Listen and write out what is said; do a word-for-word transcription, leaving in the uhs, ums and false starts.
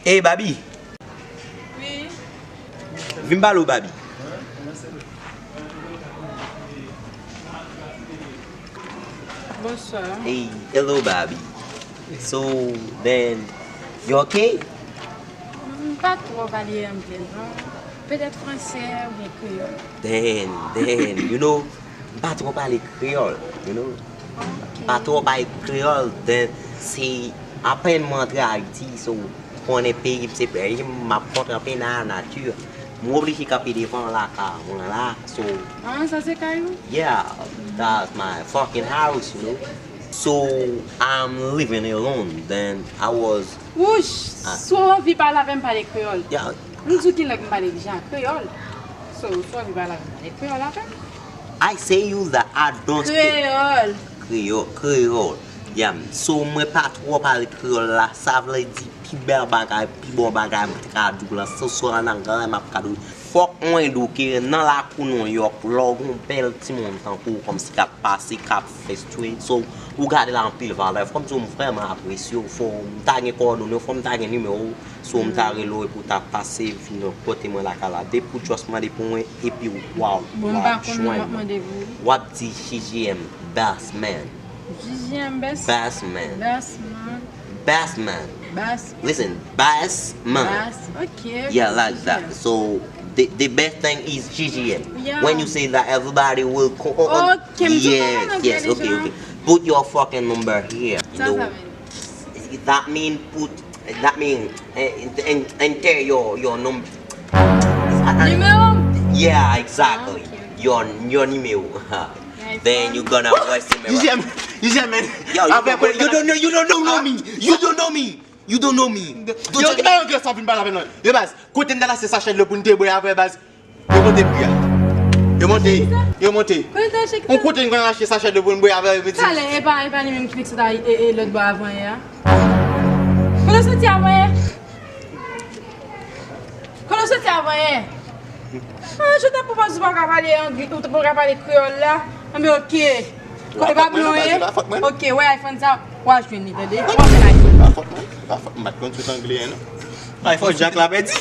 Hey, Babi. Wi. Vin pale w, Babi. Bonswa. Hey, hello, Babi. So, then, you okay? M pa twò pale anglè, non. Petèt fransè oubyen kreyòl. Then, then, you know, m pa twò pale kreyòl, you know. M pa twò pale kreyòl, then, se apèn mwen antre Ayiti, so, konnen peyi m se peyi m, m ap kontre anpil nan nati. M oblije kanpe devan lakay mwen la, so. Ah, sa se kay ou? Yeah, that's my fucking house, you know. So, I'm living alone, then I was. Wouch, ah, si w anvi pale avè m, pale kreyòl. Yeah. M di w ki lang m pale deja, kreyòl. So, si w anvi pale avè m, pale kreyòl avè m. I say you that I don't speak. Kreyòl. Kreyòl, kreyòl. Yeah, so mwen pa twò pale kreyòl la, sa vle di pi bèl bagay, pi bon bagay mwen te ka di w lan, se swa an anglè m ap ka di w. Fòk mwen di w ke nan lakou Nouyòk, lè w gen yon bèl timoun tankou w kòmsi k ap pase, k ap fè street, so, ou gade l anpil valè. Fò m di w, m vrèman apresye w, fò m ta gen kowòdone w, fò m ta gen nimewo w, so, m ta rele w epi w ta pase vin kote mwen lakay la. Depi w just mande pou mwen, epi w, w a, w a jwenn mwen. W ap di J J M, best man. J J M, best. Best man. Best man. Best man. Best. Listen, best man. Best. Ok. Yeah, like that. So, the, the best thing is J J M. Yeah. When you say that, everybody will co- oh, oh, ok, m tou konprann anglè deja. Yes, yes, ok, ok. Put your fucking number here. Sa sa vle di? That mean put, that mean, eh, en- en- enter your, your number. Nimewo? Yeah, exactly. Ah, ok. Your, your nimewo. Then you gonna voice him. J J M, J J M, man. Yo, you don't know, you don't know, you don't know me. You don't know me. You don't know me. Yo, ki bagay sa vin pale avè nou? Yo, baz, kote n t al achte sachè dlo pou n te bwè avè, baz? Yo monte pri a. Yo monte. Yo monte. Kote n t al achte ki sa? Ou kote n konn al achte sachè dlo pou n bwè avè, yo, ti. Talè, e pa, e pa li menm ki fikse ta, e, e, lòt bò avan yè a? Kote w soti avan yè? Kote w soti avan yè? Ah, je te propose ou pa ka pale anglè, ou pa ka pale kreyòl la. Anben, ok. Kote pa blan ye? Ok, wè iPhone sa, w a jwenn li, tande? W a jwenn iPhone. Pa fòt mwen, pa fòt mwen. M pa t konn sot anglè, non. iPhone Jack la pèdi.